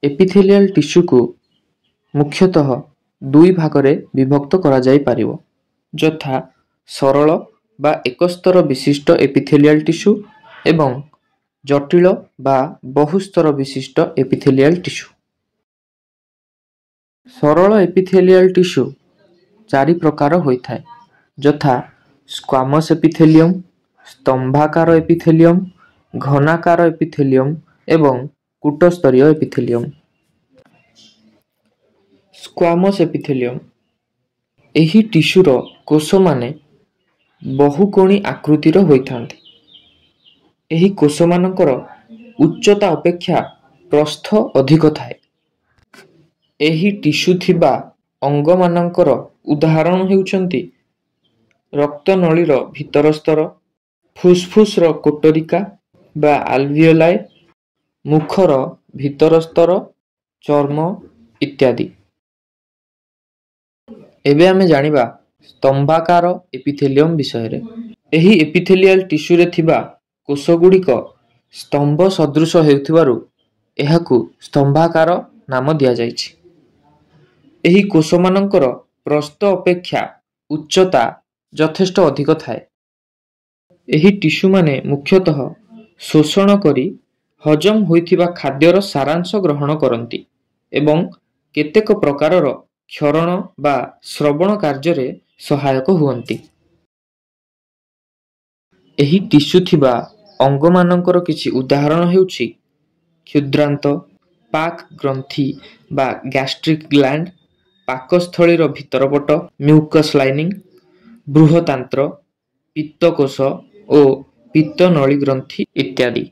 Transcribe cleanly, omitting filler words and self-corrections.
Epithelial ଟିସ୍ୟୁକୁ ମୁଖ୍ୟତଃ ଦୁଇ ଭାଗରେ ବିଭକ୍ତ କରାଯାଇପାରିବ, ଯଥା ସରଳ ବା ଏକସ୍ତର ବିଶିଷ୍ଟ ଏପିଥେଲିଆଲ ଟିସ୍ୟୁ ଏବଂ ଜଟିଳ ବା ବହୁସ୍ତର ବିଶିଷ୍ଟ ଏପିଥେଲିଆଲ ଟିସ୍ୟୁ। ସରଳ ଏପିଥେଲିଆଲ ଟିସ୍ୟୁ ଚାରି ପ୍ରକାର ହୋଇଥାଏ, ଯଥା ସ୍କ୍ୱାମସ୍ ଏପିଥେଲିୟମ୍, ସ୍ତମ୍ଭାକାର ଏପିଥେଲିୟମ୍, ଘନାକାର ଏପିଥେଲିୟମ୍ ଏବଂ କୂଟସ୍ତରୀୟ ଏପିଥେଲିୟମ୍। ସ୍କ୍ୱାମସ୍ ଏପିଥେଲିୟମ୍: ଏହି ଟିସ୍ୟୁର କୋଷମାନେ ବହୁକୋଣୀ ଆକୃତିର ହୋଇଥାନ୍ତି। ଏହି କୋଷମାନଙ୍କର ଉଚ୍ଚତା ଅପେକ୍ଷା ପ୍ରସ୍ଥ ଅଧିକ ଥାଏ। ଏହି ଟିସ୍ୟୁ ଥିବା ଅଙ୍ଗମାନଙ୍କର ଉଦାହରଣ ହେଉଛନ୍ତି ରକ୍ତନଳୀର ଭିତର ସ୍ତର, ଫୁସ୍ଫୁସ୍ର କୋଟରିକା ବା ଆଲଭିଓଲାଇ, ମୁଖର ଭିତର ସ୍ତର, ଚର୍ମ ଇତ୍ୟାଦି। ଏବେ ଆମେ ଜାଣିବା ସ୍ତମ୍ଭାକାର ଏପିଥେଲିୟମ୍ ବିଷୟରେ। ଏହି ଏପିଥେଲିଆଲ ଟିସ୍ୟୁରେ ଥିବା କୋଷଗୁଡ଼ିକ ସ୍ତମ୍ଭ ସଦୃଶ ହେଉଥିବାରୁ ଏହାକୁ ସ୍ତମ୍ଭାକାର ନାମ ଦିଆଯାଇଛି। ଏହି କୋଷମାନଙ୍କର ପ୍ରସ୍ଥ ଅପେକ୍ଷା ଉଚ୍ଚତା ଯଥେଷ୍ଟ ଅଧିକ ଥାଏ। ଏହି ଟିସ୍ୟୁମାନେ ମୁଖ୍ୟତଃ ଶୋଷଣ କରି ହଜମ ହୋଇଥିବା ଖାଦ୍ୟର ସାରାଂଶ ଗ୍ରହଣ କରନ୍ତି ଏବଂ କେତେକ ପ୍ରକାରର କ୍ଷରଣ ବା ସ୍ରବଣ କାର୍ଯ୍ୟରେ ସହାୟକ ହୁଅନ୍ତି। ଏହି ଟିସ୍ୟୁ ଥିବା ଅଙ୍ଗମାନଙ୍କର କିଛି ଉଦାହରଣ ହେଉଛି କ୍ଷୁଦ୍ରାନ୍ତ, ପାକ ଗ୍ରନ୍ଥି ବା ଗ୍ୟାଷ୍ଟ୍ରିକ୍ ଗ୍ଲାଣ୍ଡ, ପାକସ୍ଥଳୀର ଭିତରପଟ ମ୍ୟୁକସ୍ ଲାଇନିଂ, ବୃହଦାନ୍ତ୍ର, ପିତ୍ତକୋଷ ଓ ପିତ୍ତନଳୀ ଗ୍ରନ୍ଥି ଇତ୍ୟାଦି।